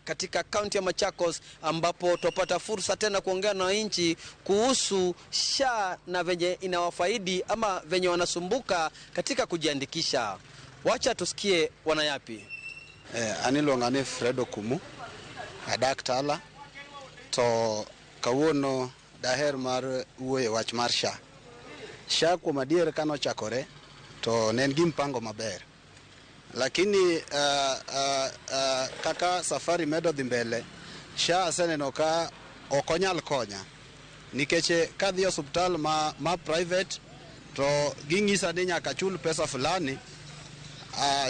Katika kaunti ya Machakos ambapo tupata fursa tena kuongea na wananchi kuhusu SHA na venye inawafaidi ama venye wanasumbuka katika kujiandikisha. Wacha tusikie wanayapi. An iluonga ni Fred Okumu, adak Tala, to kawuono daher mar wuoyo e wach mar SHA. SHA kuom adier kanochakore to ne en gi mpango maber, lakini kaka safari medo dhi mbele, SHA aseneno ka ok onyal konya nikech kadhi e osuptal ma private to ging'isa ni nyaka achul pesa fulani,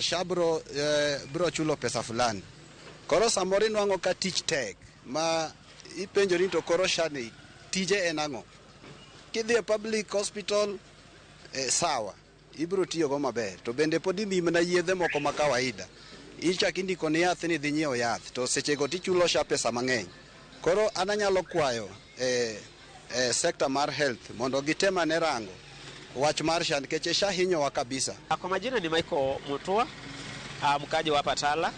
SHA bro chulo pesa fulani. Koro samoro inwang'o ka tich tek ma ipenjori to koro SHA ni tije en ang'o? Kidhi e public hospital, sawa, ibiro tiyogo maber, to bende pod imiyi mana yedhe moko ma kawaida. Ichak indiko ni yath ni dhi nyiewo yath, to sechego tichulo SHA pesa mang'eny. Koro an anyalo kwayo sector mar health mondo gitem ane rango wach mar SHA nikech SHA hinyowa kabisa. Kwa majina ni Michael Mutua, mkaaji wa hapa Tala.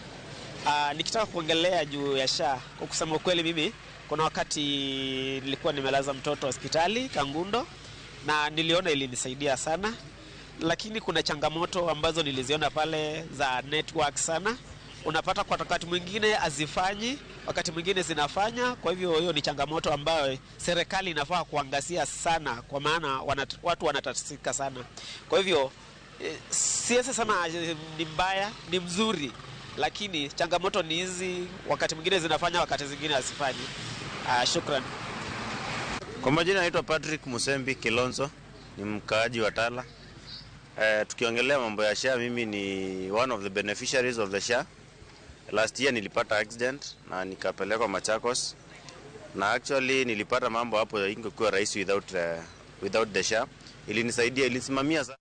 Nikitaka kuongelea juu ya SHA, kwa kusema ukweli, mimi kuna wakati nilikuwa nimelaza mtoto hospitali Kangundo na niliona ilinisaidia sana, lakini kuna changamoto ambazo niliziona pale za network sana. Unapata kwa wakati mwingine hazifanyi, wakati mwingine zinafanya. Kwa hivyo hiyo ni changamoto ambayo serikali inafaa kuangazia sana, kwa maana watu wanatatizika sana. Kwa hivyo siwezi sema ni mbaya, ni mzuri, lakini changamoto ni hizi, wakati mwingine zinafanya, wakati zingine hazifanyi. Shukran. Kwa majina naitwa Patrick Musembi Kilonzo, ni mkaaji wa Tala. Tukiongelea mambo ya SHA, mimi ni one of the beneficiaries of the SHA. Last year nilipata accident na nikapelekwa Machakos, na actually nilipata mambo hapo ingekuwa rahisi without the SHA. Ilinisaidia, ilisimamia sana.